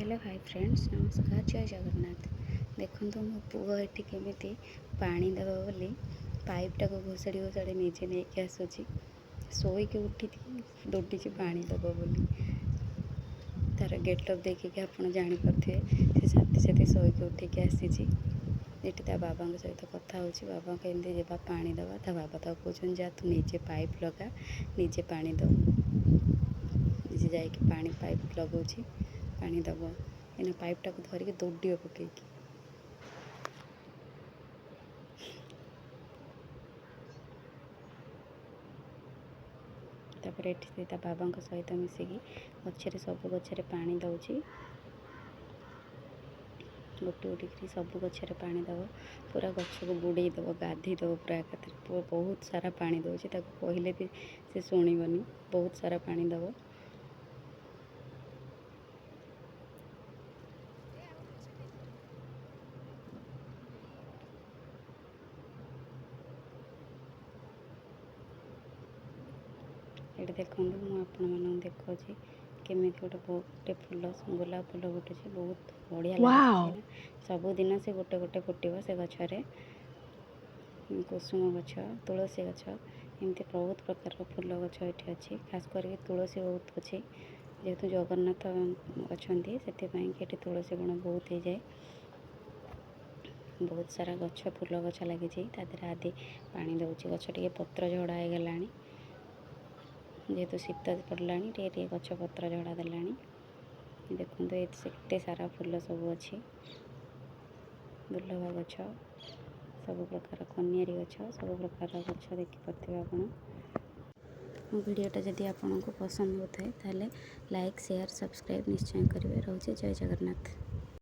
Hello high friends, ନମସ୍କାର, ଜୟ ଜଗନ୍ନାଥ। ଦେଖନ୍ତୁ, ମୋ ପୁଅ ଏଠି କେମିତି ପାଣି ଦେବ ବୋଲି ପାଇପ୍ଟାକୁ ଘୋଷାଡ଼ି ଘୋଷାଡ଼ି ନିଜେ ନେଇକି ଆସୁଛି। ଶୋଇକି ଉଠିକି ଦୌଡ଼ିଛି ପାଣି ଦେବ ବୋଲି। ତାର ଗେଟଅପ୍ ଦେଖିକି ଆପଣ ଜାଣିପାରୁଥିବେ, ସେ ସାଥି ସାଥି ଶୋଇକି ଉଠିକି ଆସିଛି। ଏଠି ତା ବାବାଙ୍କ ସହିତ କଥା ହେଉଛି, ବାବାଙ୍କ ଏମିତି ଯିବା ପାଣି ଦେବା। ତା ବାବା ତାକୁ କହୁଛନ୍ତି, ଯା ତୁ ନିଜେ ପାଇପ୍ ଲଗା, ନିଜେ ପାଣି ଦେବୁ। ନିଜେ ଯାଇକି ପାଣି ପାଇପ୍ ଲଗାଉଛି, ପାଣି ଦେବ। ଏଇନା ପାଇପ୍ଟାକୁ ଧରିକି ଦୌଡ଼ିବ ପକେଇକି। ତାପରେ ଏଠି ସେ ତା ବାବାଙ୍କ ସହିତ ମିଶିକି ଗଛରେ, ସବୁ ଗଛରେ ପାଣି ଦେଉଛି। ଗୋଟି ଗୋଟି କରି ସବୁ ଗଛରେ ପାଣି ଦେବ, ପୁରା ଗଛକୁ ବୁଡ଼େଇ ଦେବ, ଗାଧେଇ ଦେବ ପୁରା ଏକାଥରେ। ପୁଅ ବହୁତ ସାରା ପାଣି ଦେଉଛି। ତାକୁ କହିଲେ ବି ସେ ଶୁଣିବନି, ବହୁତ ସାରା ପାଣି ଦେବ। ଏଠି ଦେଖନ୍ତୁ, ମୁଁ ଆପଣମାନଙ୍କୁ ଦେଖାଉଛି କେମିତି ଗୋଟେ ଫୁଲ, ଗୋଲାପ ଫୁଲ ଫୁଟୁଛି। ବହୁତ ବଢ଼ିଆ ଲାଗୁଛି। ସବୁଦିନ ସେ ଗୋଟେ ଗୋଟେ ଫୁଟିବ ସେ ଗଛରେ। କୁସୁମ ଗଛ, ତୁଳସୀ ଗଛ, ଏମିତି ବହୁତ ପ୍ରକାରର ଫୁଲ ଗଛ ଏଠି ଅଛି। ଖାସ କରିକି ତୁଳସୀ ବହୁତ ଅଛି। ଯେହେତୁ ଜଗନ୍ନାଥ ଅଛନ୍ତି, ସେଥିପାଇଁ କି ଏଠି ତୁଳସୀ ବଣ ବହୁତ ହେଇଯାଏ। ବହୁତ ସାରା ଗଛ, ଫୁଲ ଗଛ ଲାଗିଛି। ତା ଦେହରେ ଆଦି ପାଣି ଦେଉଛି। ଗଛ ଟିକେ ପତ୍ର ଝଡ଼ା ହେଇଗଲାଣି। ଯେହେତୁ ଶୀତ ପଡ଼ିଲାଣି, ଟିକେ ଟିକେ ଗଛ ପତ୍ର ଝଡ଼ା ଦେଲାଣି। ଦେଖନ୍ତୁ, ଏଠି କେତେ ସାରା ଫୁଲ ସବୁ ଅଛି। ଦୁର୍ଲଭ ଗଛ, ସବୁ ପ୍ରକାର କନିଆରୀ ଗଛ, ସବୁ ପ୍ରକାରର ଗଛ ଦେଖିପାରୁଥିବେ ଆପଣ। ମୋ ଭିଡ଼ିଓଟା ଯଦି ଆପଣଙ୍କୁ ପସନ୍ଦ ହେଉଥାଏ, ତାହେଲେ ଲାଇକ୍, ସେୟାର, ସବସ୍କ୍ରାଇବ୍ ନିଶ୍ଚୟ କରିବେ। ରହୁଛି, ଜୟ ଜଗନ୍ନାଥ।